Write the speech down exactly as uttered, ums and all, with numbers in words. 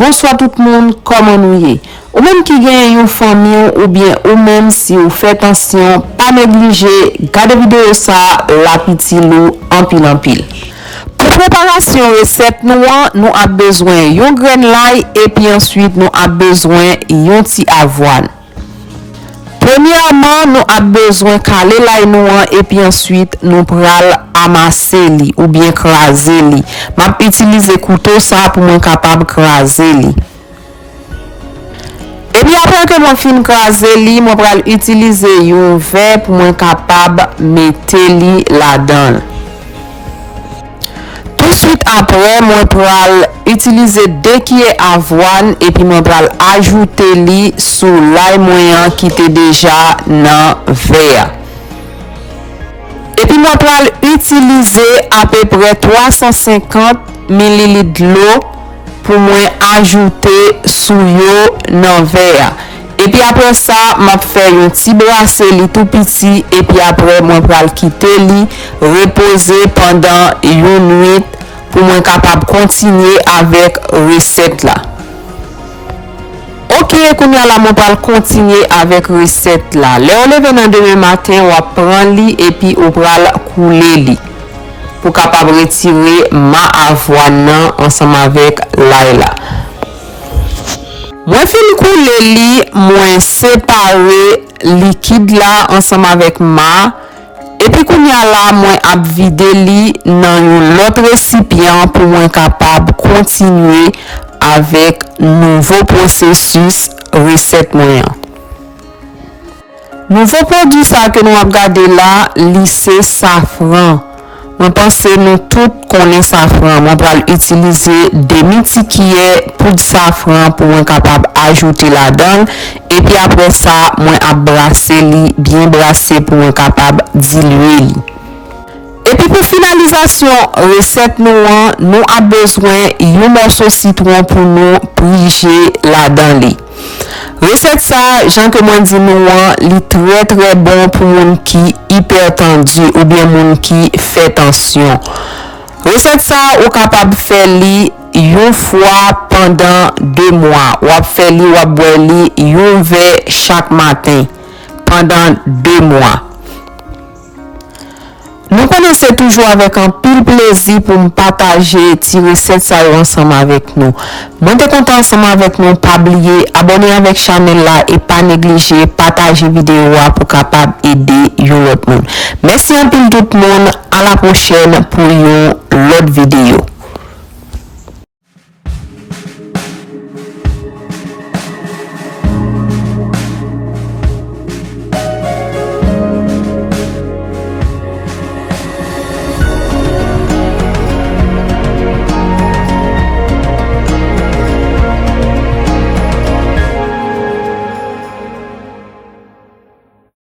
Bonswa tout moun, kòman nou ye? Ou menm ki genyen yon fanmi w oubyen ou menm si w fè tansyon, pa neglije gade videyo sa a, l ap itil ou anpil anpil. Pou preparasyon resèt nou an, nou ap bezwen yon grenn lay epi answit nou ap bezwen yon ti avwàn. Premyèman, nou ap bezwen kale lay nou an epi answit nou pral amase li oubyen kraze li. M ap itilize kouto sa pou mwen kapab kraze li. Epi apre ke mwen fin kraze li, mwen pral itilize yon vè pou mwen kapab mete li ladan l. Touswit apre, mwen pral itilize de kiyè avwàn epi mwen pral ajoute li sou lay mwen an ki te deja nan vè a. Epi mwen pral itilize apeprè twa san senkant mililit dlo pou mwen ajoute sou yo nan vè a. Epi apre sa, m ap fè yon ti brase li tou piti, epi apre mwen pral kite li repoze pandan yon nwit pou mwen kapab kontinye avèk resèt la. Oke, kounye a la mwen pral kontinye avèk resèt la. Lè w leve nan demen maten, w ap pran li epi ou pral koule li pou kapab retire ma avwàn nan ansanm avèk lay la. Mwen fin koule li, mwen separe likid la ansanm avèk ma, epi kounye a la mwen ap vide li nan yon lòt resipyan pou mwen kapab kontinye avèk nouvo pwosesis resèt mwen an. Nouvo pwodui sa ke nou ap gade la, li se safran. Mwen panse nou tout konnen safran. Mwen pral itilize demi ti kiyè poud safran pou mwen kapab ajoute ladan l. Epi apre sa, mwen ap brase li, byen brase pou mwen kapab dilye li. Epi pou finalizasyon resèt nou an, nou ap bezwen yon mòso sitwon pou nou prije ladan li. Resèt sa, jan ke mwen di nou an, li trè trè bon pou moun ki ipètandi oubyen moun ki fè tansyon. Resèt sa, ou kapab fè li yon fwa pandan de mwa. W ap fè li, w ap bwè li yon vè chak maten pandan de mwa. Nou konnen se toujou avèk anpil plezi pou m pataje ti resèt sa yo ansanm avèk nou. Mwen te kontan ansanm avèk nou, pa bliye abòne avèk chanèl la e pa neglije pataje videyo a pou kapab ede yon lòt moun. Mèsi anpil tout moun, a la pwochèn pou yon lòt videyo.